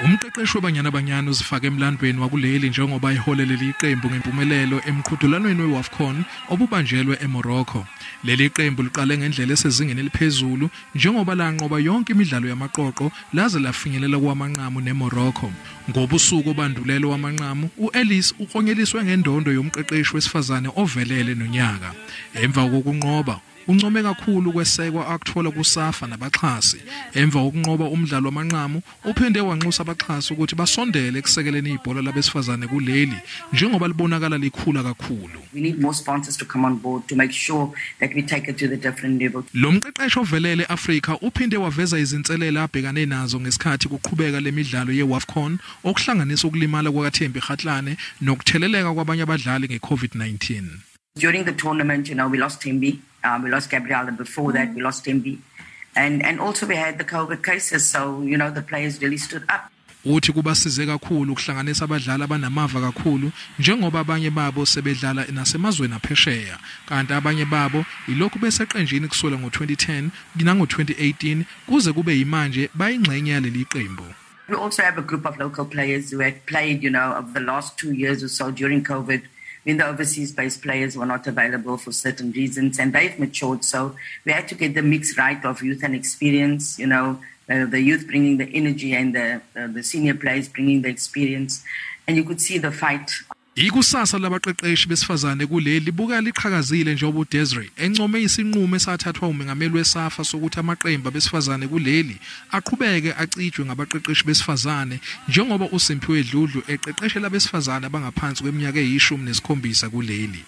Umqeqeshi weBanyana Banyana uzifake emlandweni wakuleli njengoba iholele leli qembu ngempumelelo emqhudelwaneni we-WAFCON obubanjelwe eMorocco. Leli qembu liqale ngendlela esezingeni eliphezulu njengoba lanqoba yonke imidlalo yamaqoqo laze lafinyelela kwamanqamu neMorocco. Ngobusuku obandulelo wamanqamu, u-Ellis uklonyeliswe ngendondo yomqeqeshi wesifazane ovelele nonyaka. Emva kokunqoba, uncome kakhulu kwesekwa akuthola kuSAFA nabaxhasi. Emva kokunqoba umdlalo wamanqamu, uphinde wanxusa abaxhasi ukuthi basondele ekusekeleni ibhola labesifazane kuleli njengoba libonakala likhula kakhulu. We need more sponsors to come on board to make sure that we take it to the different level. Lo mqeqeshi ovelele Afrika uphinde waveza izinselelo abhekane nazo ngesikhathi kuqhubeka lemidlalo ye-WAFCON, okuhlanganisa ukulimala kukaThembi Kgatlana nokutheleleka kwabanye abadlali nge-COVID-19. During the tournament, we lost Thembi, we lost Gabrielle, and before that we lost Thembi. And also we had the COVID cases, so, the players really stood up. Uthi kubasize kakhulu ukuhlanganisa abadlali abanamava kakhulu njengoba abanye babo sebedlala nasemazweni aphesheya, kanti abanye babo ilokhu beseqenjini kusukela ngo-2010 nango-2018 kuze kube yimanje bayingxenye yaleli qembu. We also have a group of local players who had played, over the last 2 years or so during COVID, when the overseas-based players were not available for certain reasons, and they've matured. So we had to get the mix right of youth and experience, the youth bringing the energy and the senior players bringing the experience. And you could see the fight. Ikusasa labaqeqeshi besifazane kuleli libuka liqhakazile njengoba uDesiree encome isinqumo esathathwa umengameli weSAFA sokuthi amaqembu abesifazane kuleli aqhubeke acijwe ngabaqeqeshi besifazane njengoba uSimphiwe Dludlu eqeqeshela abesifazane abangaphansi kweminyaka eyi-17 kuleli.